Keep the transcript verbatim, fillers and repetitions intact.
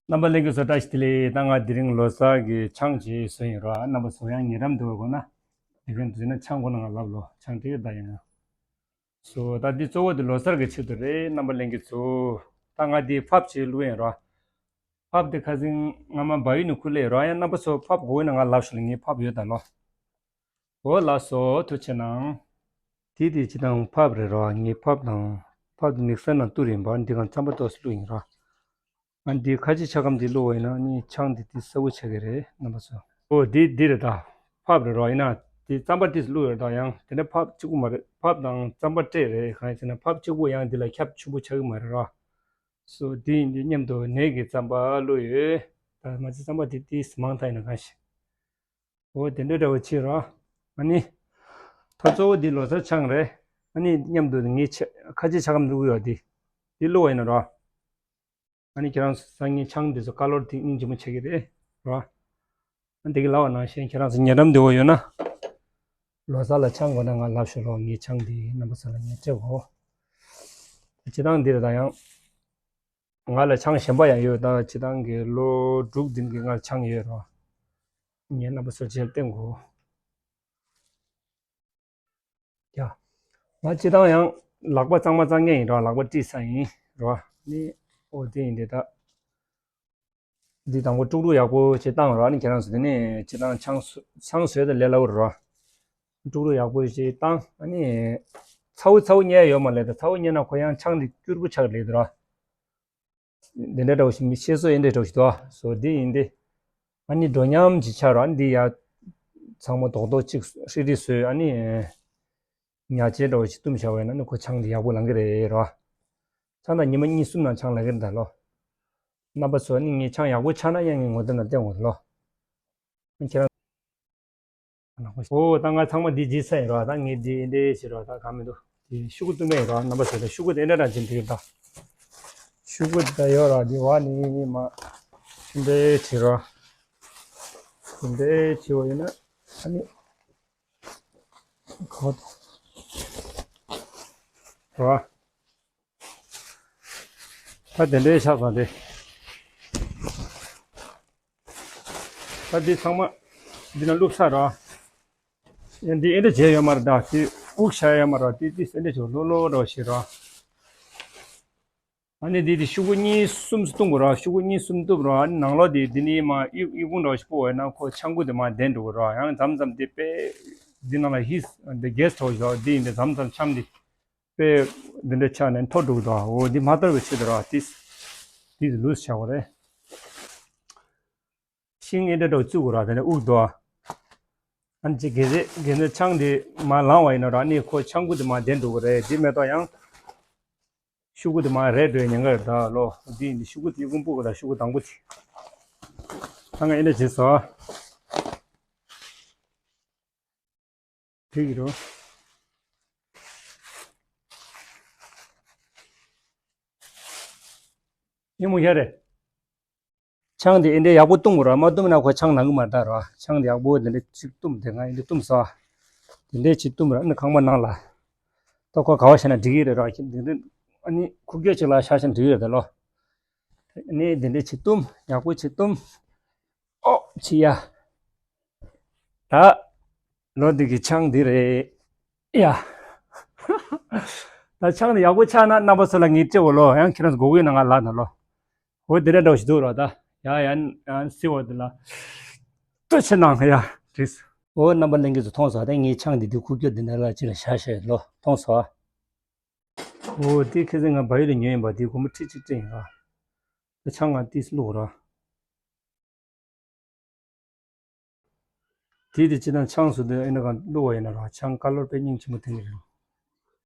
རྣམ་པ་ལྷན་རྒྱས་ཚོ་བཀྲ་ཤིས་བདེ་ལེགས། ད་ང་དེ་རིང་ལོ་གསར་གྱི་ཆང་ཅིག་བཟོས་ཡིན་རོ། རྣམ་པ་ཚོ་ཡང་ཉེ་རབས་འདུག་གོ་ན། དེ་གན་དུས་ན་ཆང་གོ་ན་ང་ལབ་ལོ། ཆང་དེ་ད་ཡིན་ན། སོ་ད་འདི་གཙོ་བོ་དེ་ལོ་གསར་གྱི་ཆེད་དུ་རེད། རྣམ་པ་ལྷན་རྒྱས་ཚོ། ད་ང་འདི་ཕབ་ཅིག་བླུགས་ཡིན་རོ། ཕབ་དེ་ཁ་སང་ང་མ་བ་ཡུ་ནས་ཁུར་སླེབས་རོ། ཡང་རྣམ་པ་ཚོ་ཕབ་དགོས་ན་ང་ལབ་ཤོག་ལ། ངས་ཕབ་ཡོད་ད་ལོ། འོ་ལགས་སོ། ཐུགས་རྗེ་གནང་། དེ་དེ་ཅི་དང་ཕབ་རེད་རོ། ངས་ཕབ་དང་། ཕབ་དེ་མིག་སར་ནང་བཏུར་ཡིན་པ། འདི་གང་རྩམ་པ་ཏོག་ཙམ་བླུགས་ཡིན་རོ། ང་འདི་ཁ་ཆེ་ཆ་སྐམ་འདི་བླུགས་པ་ཡིན་ན་ནི་ཆང་འདི་དེ་གསལ་པོ་ཆགས་ཀྱི་རེད་རྣམ་པ་ཚོ། འོ་འདི་འདི་རེད་ད། ཕབ་རེད་རོ། ཡིན་ན་དེ་རྩམ་པ་ཏོག་ཙམ་བླུགས་ཡོད་ད། ཡང་དེ་ནས་ཕབ་གཅིག་པུ་མ་རེད། ཕབ་དང་རྩམ་པ་སྤྲད་རེད། གང་ཡིན་ཟེར་ན་ཕབ་གཅིག་པུ་ཡང་འདི་ལ་ཁྱབ་ཆེན་པོ་ཆགས་ཀྱི་མ་རེད་རོ། སོ་དེ་ཡིན་དུས་མཉམ་དུ་ནས་ཀྱི་རྩམ་པ་བླུགས་ཡོད། ད་མ་ཚད་རྩམ་པ་དེ་དེ་མང་ཐག་ཡིན་ན་གང་ཞིག་འོ་དེ་འདྲ་འདྲ་བོ་བྱེད་རོ། ཨ་ནི། ད་གཙོ་བོ་འདི་ལོ་གསར་ཆང་རེད། ཨ་ནི་མཉམ་དུ་ངའི་ཆ་ཁ་ཆེ་ཆ་སྐམ་འདུག་ཡོད་དེ། འདི་བླུགས་པ་ཡིན་ན་རོ། ཨ་ནི་ཁྱེད་རང་སང་ཉིན་ཆང་འདི་ཚོ་ཀ་ལོར་དེ་སྙིང་རྗེ་མོ་ཆགས་ཀྱི་རེད་རོ། ཨ་འདི་གི་ལབ་པ་ནང་བཞིན་ཁྱེད་རང་ཚོ་ཉེ་འགྲམ་འདི་བོ་ཡོད་ན། ལོ་གསར་ལ་ཆང་དགོས་ན་ང་ལབ་ཤོག་ལོ། ངའི་ཆང་འདི་རྣམ་པ་ཚོ་ལ་ངས་སྤྲད་གོ། སྤྱིར་བཏང་འདི་རེད་ད་ཡང་། ང་ལ་ཆང་གཞན་པ་ཡང་ཡོད། ད་སྤྱིར་བཏང་གི་ལོ་དྲུག་བདུན་གྱི་ང་ལ་ཆང་ཡོད་རོ། ངས་རྣམ་པ་ཚོར་རྗེས་བསྟན་གོ། ཡ། ང་སྤྱིར་བཏང་ཡང་ལག་པ་གཙང་མ་གཙང་ངེས་ཡིན་རོ། ལག་པ་དཀྲིས་ས་ཡིན་རོ། ནི། ཨོ་དེ་ཡིན་དེ་ད། འདི་དང་པོ་དཀྲུག་དཀྲུག་ཡག་པོ་ཅིག་བཏང་རོ། ཨ་ནི་ཁྱེད་རང་ཚོ་དེ་ནས་སྤྱིར་བཏང་ཆང་བཟོ་ཆང་བཟོས་ཏེ་ལས་སླ་བོ་རེད་རོ། དཀྲུག་དཀྲུག་ཡག་པོ་ཅིག་བཏང་། ཨ་ནི། ཚ་བོ་ཚ་བོ་ཉལ་ཡོད་མ་ལས་ད། ཚ་བོ་ཉལ་ན་ཁོ་ཡང་ཆང་འདི་སྐྱུར་པོ་ཆགས་ལེ་དེ་རོ། འདི་འདྲ་འདྲ་བོ་ཞིག་མི་ཤེས་སོ་ཡིན་འདྲ་འདྲ་བོ་ཞིག་འདུག་ཨ། སོ་འདི་ཡིན་ཏེ། ཨ་ནི་འགྲོ་མཉམ་གྱི་ཆ་རོ། ཨ་ནི་འདི་ཡ། ཚང་མ་རྡོག་རྡོག་གཅིག་ཧྲིག་ཧྲིག་བཟོས། ཨ་ནི། ཉ་ཆེ་འདྲ་བོ་ཞིག་བཏུམ་བཞག་པ་ཡིན་ན་ནི་ཁོ་ཆང་འདི་ཡག་པོ་ལང་གི་རེད་རོ། ཆང་ད་ཉི་མ་གཉིས་གསུམ་ནང་ཆང་ལང་གི་རེད་ད་ལོ། རྣམ་པ་ཚོ་ནི་ངས་ཆང་ཡག་པོ་ཆགས་ན་ཡང་ངས་ངོ་དེབ་ནང་བསྟན་འོང་ད་ལོ། ཁྱེད་རང་། འོ་ད་ང་ཚང་མ་འདི་བརྗེད་ཚར་ཡིན་རོ། ད་ངས་འདི་འདྲའི་བྱེད་རོ། ད་གང་མི་འདུག་འདི་ཤོག་གུ་བཏུམ་པ་ཡིན་རོ། རྣམ་པ་ཚོ་ད་ཤོག་གུ་དེ་འདྲ་འདྲ་བྱེད་འདི་ད། ཤོག་གུ་ད་ཡོད་རོ། འདི་བ་ནི་མ། འདི་འདྲའི་བྱེད་རོ། འདི་འདྲའི་བྱེད་བ་ཡིན་ན། ཨ་ནི། གོ། རོ། ད་དེ་འདྲའི་ཆགས་སོང་སྟེ། ད་འདི་ཚང་མ་འདི་ན་བླུགས་ཚར་རོ། ཡང་འདི་ཨེ་འདྲ་བྱས་ཡོད་མ་རེད་ད། དེ་དབུགས་བཞག་ཡོད་མ་རེད། དེ་དེ་ཨེ་འདྲ་བྱས་ལོ་ལོ་རོ་ཞེས་རོ། ཨ་ནི་འདི་དེ་ཤོག་གུ་གཉིས་གསུམ་གཏུམ་དགོས་རོ། ཤོག་གུ་གཉིས་གསུམ་གཏུམ་རོ། ཨ་ནི་ནང་ལོགས་དེ་འདི་ནི་མ་ཡུག་ཡུག་ཀུང་རོ་ཞིག་སྤོ་བས་ན་ཁོ་ཆང་ཁུ་དེ་མ་ལྡན་འགྲོ་གི་རོ། ཡང་མཚམས་མཚམས་དེ་དཔེ་འདི་ནང་ལ་ཧིས་འདི་གེ་སི་ཊི་ཧའུ་སི་རོ། འདི་ཡིན་དེ་མཚམས་མཚམས་འཆམ་འདི། དཔེ་འདི་འདྲ་ཆགས་ནས་འཐོར་འགྲོ་གི་འདུག་འོ་འདི་མ་འཐོར་བའི་ཆེད་དུ་ར་ཏིས། ཏིས་ལུས་བྱ་བ་རེད། ཤིང་ཨེ་འདྲ་འདྲ་བཙུགས་དགོས་ར་དེ་ནས་དབུགས་འདུག་ཨ་ནི་ཅིག་གེ་རེ་གེ་ནས་ཆང་འདི་མ་ལང་བ་ཡིན་ན་ར་ནི་ཁོ་ཆང་ཁུ་འདི་མ་ལྡན་འགྲོ་གི་རེད། འདི་མེ་ཏོག་ཡང་ཤུ་གུ་འདི་མ་རེད་འགྲོའི་ཉེན་ཁ་ཡོད་ད་ལོ། འདི་ཡིན་འདི་ཤུ་གུ་དེ་ཀུན་སྤུ་གུ་ད་ཤུ་གུ་དང་པོ་དེ། ད་ང་ཨེ་འདྲ་བྱེད་སོ། དེ་གི་རོ། ཡིན་མོ་ཡ་རེད། ཆང་དེ་ཨེ་འདྲའི་ཡག་པོ་བཏུང་དགོས་ར། མ་བཏུང་ན་ཁོ་ཆང་ལང་གི་མ་རེད་ད་ར། ཆང་དེ་ཡག་པོ་དེ་འདྲ་ཅིག་བཏུམ་དེ་ང་ཨེ་འདྲ་བཏུམ་ས། དེ་འདྲའི་ཅིག་བཏུམ་ར་ནི་ཁང་པ་ནང་ལ། ད་ཁོ་ག་བ་བྱས་ན་འགྲིག་གི་རེད་ར། དེ་འདྲ་ཨ་ནི་ཁུག་ཀྱོག་ཅིག་ལ་ཤ་ཤ་འགྲིག་གི་རེད་ད་ལོ། ཨ་ནི་དེ་འདྲའི་ཅིག་བཏུམ་ཡག་པོ་ཅིག་བཏུམ། ཨོ་ཅི་ཡ། ད་ལོ་འདི་གི་ཆང་འདི་རེད་ཡ། ད་ཆང་འདི་ཡག་པོ་ཆགས་ན་རྣམ་པ་ཚོ་ལ་ངས་སྤྲད་འོ་ལོ། ཡང་ཁྱེད་རང་ཚོ་དགོས་ཀྱི་ཡོད་ན་ང་ལ་ན་ལོ། འོ་འདི་འདྲ་འདྲ་བོ་ཞིག་འདུག་རོ། ད་ཡ་ཡ་ཡ་སི་འོ་འདི་ལ་ལྟོས་ཆེ་ནང་ཡ་རིས། འོ་རྣམ་པ་ལྷན་རྒྱས་ཚོ་མཐོང་སོང་། ད་ངའི་ཆང་འདི་འདི་ཁུག་ཀྱོག་འདི་འདྲ་ལ་ཅི་ལ་ཤ་ཤ་ལོ་མཐོང་སོང་། འོ་འདི་ཁ་སང་ང་བལ་ཡུལ་ལ་ཉོས་ཡིན་པ། འདི་སྒོར་མོ་ཁྲི་གཅིག་སྤྲད་ཡིན་ར། ད་ཆང་ང་ཏིས་བླུགས་ར། དེ་དེ་སྤྱིར་བཏང་ཆང་བཟོ་དུས་ཨེ་ན་གང་བླུགས་པ་ཡིན་ན་ར་ཆང་ཀ་ལོར་དཔེ་སྙིང་རྗེ་མོ་ཐོན་གྱི་རེད།